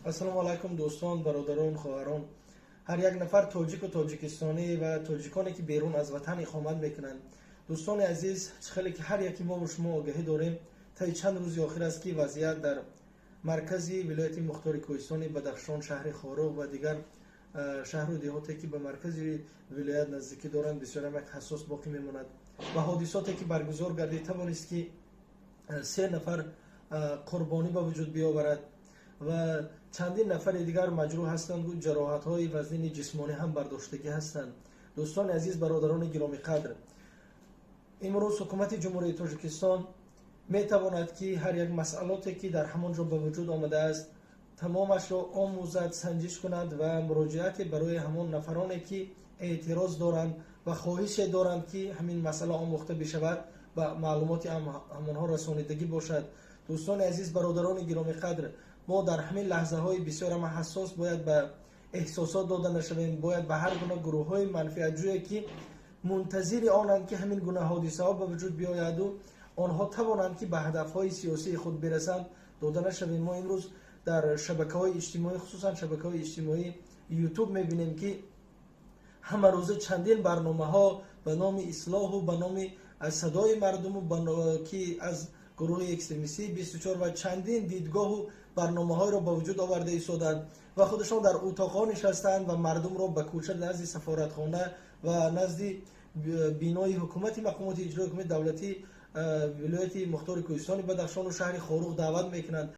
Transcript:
Ассалому алайкум, дӯстон, бародарон, хоҳарон, ҳар як нафар тоҷику тоҷикистонӣ ва тоҷиконе, ки берун аз ватан иқомат мекунанд. Дӯстони азиз, чӣ хеле ки ҳар яки мо шумо огаҳӣ дорем, таи чанд рӯзи охир аст, ки вазъият дар маркази вилояти мухтори кӯҳистони Бадахшон, шаҳри Хоруғ ва дигар шаҳру деҳоте, ки ба маркази вилоят наздикӣ доранд, бисёрам як ҳассос боқӣ мемонад ва ҳодисоте, ки баргузор гардид, тавонист, ки се нафар қурбонӣ ба вуҷуд биёварад ва чандин нафари дигар маҷрӯҳ ҳастанду ҷароҳатҳои вазнини ҷисмонӣ ҳам бардоштагӣ ҳастанд. Дӯстони азиз, бародарони гиромиқадр, имрӯз ҳукумати Ҷумҳурии Тоҷикистон метавонад, ки ҳар як масъалоте, ки дар ҳамон ҷо ба вуҷуд омадааст, тамомашро омӯзад, санҷиш кунад ва муроҷиате барои ҳамон нафароне, ки эътироз доранд ва хоҳише доранд, ки ҳамин масъала омӯхта бишавад, ба маълумоти ҳамонҳо расонидагӣ бошад. Дӯстони азиз, бародарони гиромиқадр, мо дар ҳамин лаҳзаҳои бисёрама ҳассос бояд ба эҳсосот дода нашавем. Бояд ба ҳар гуна гурӯҳҳои манфиатҷӯе, ки мунтазири онанд, ки ҳамин гуна ҳодисаҳо ба вуҷуд биёяду онҳо тавонанд, ки ба ҳадафҳои сиёсии худ бирасанд, дода нашавем. Мо имрӯз дар шабакаҳои иҷтимоӣ, хусусан шабакаҳои иҷтимоӣ Ютуб, мебинем, ки ҳамарӯза чандин барномаҳо ба номи ислоҳу ба номи садои мардуму, ки аз гурӯҳи экстремистии 24 ва чандин дидгоҳу барномаҳоеро ба вуҷуд оварда истоданд ва худашон дар утоқҳо нишастаанд ва мардумро ба кӯча, назди сафоратхона ва назди бинои ҳукумати мақомоти иҷрои ҳукумати давлатии вилояти мухтори кӯҳистони Бадахшону шаҳри Хоруғ даъват мекунанд.